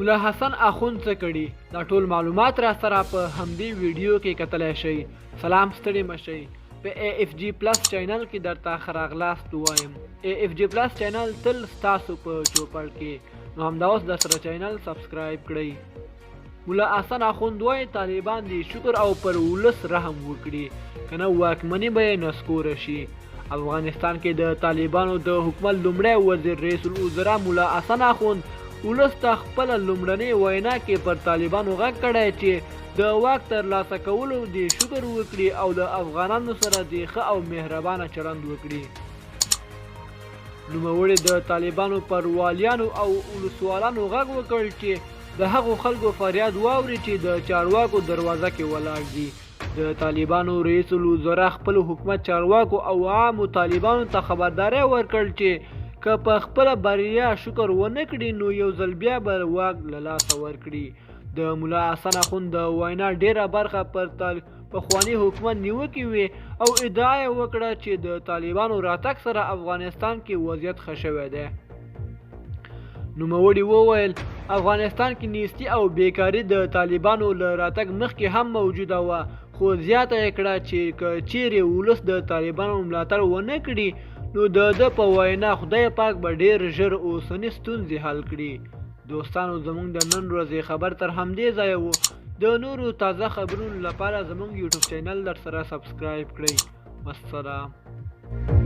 ملا حسن اخوند څه کړي؟ دا ټول معلومات راسره په همدې ویډیو کې کتلی شئ. سلام ستړي مه شئ. په ای اف جی پلس چینل کې درته ښه راغلاست وایم. ای اف جی پلس چینل تل ستاسو په چوپړ کې، نو همدا اوس درسره چینل سبسکرایب کړئ. ملا حسن اخوند وايي طالبان دې شکر او پر ولس رحم وکړي کنه واکمني به یې نسکوره شي. افغانستان کې د طالبانو د حکومت لومړی وزیر رئیس الوزرا ملا حسن اخوند ولس ته خپله لومړنۍ وینا کې پر طالبانو غږ کړی چې د واک ترلاسه کولو دې شکر وکړي او له افغانانو سره دې ښه او مهربانه چلند وکړي. نوموړي د طالبانو پر والیانو او ولسوالانو غږ وکړ چې د هغو خلکو فریاد واوري چې د چارواکو دروازه کې ولاړ دي. د طالبانو رئیس الوزرا خپل حکومت چارواکو او عامو طالبانو ته خبرداری ورکړ چې که په خپله بریا شکر ونه کړي نو یو ځل بیا به واک له لاسه ورکړي. د ملا حسن اخوند د وینا ډیره برخه پر پخواني حکومت نیوکې وې او ادعا یې وکړه چې د طالبانو راتګ سره افغانستان کې وضعیت ښه شوی دی. نوموړي وویل، افغانستان کې نیستي او بیکاري د طالبانو له راتګ مخکې هم موجوده وه، خو زیاته یې کړه چې که چیرې ولس د طالبانو ملاتړ ونه کړي نو د ده په وینا خدای پاک به ډیر ژر اوسني ستونزې حل کړي. دوستانو زمونږ د نن ورځې خبر تر همدې ځایه وو. د نورو تازه خبرونو لپاره زمونږ یوټیوب چینل درسره سبسکرایب کړئ. والسلام.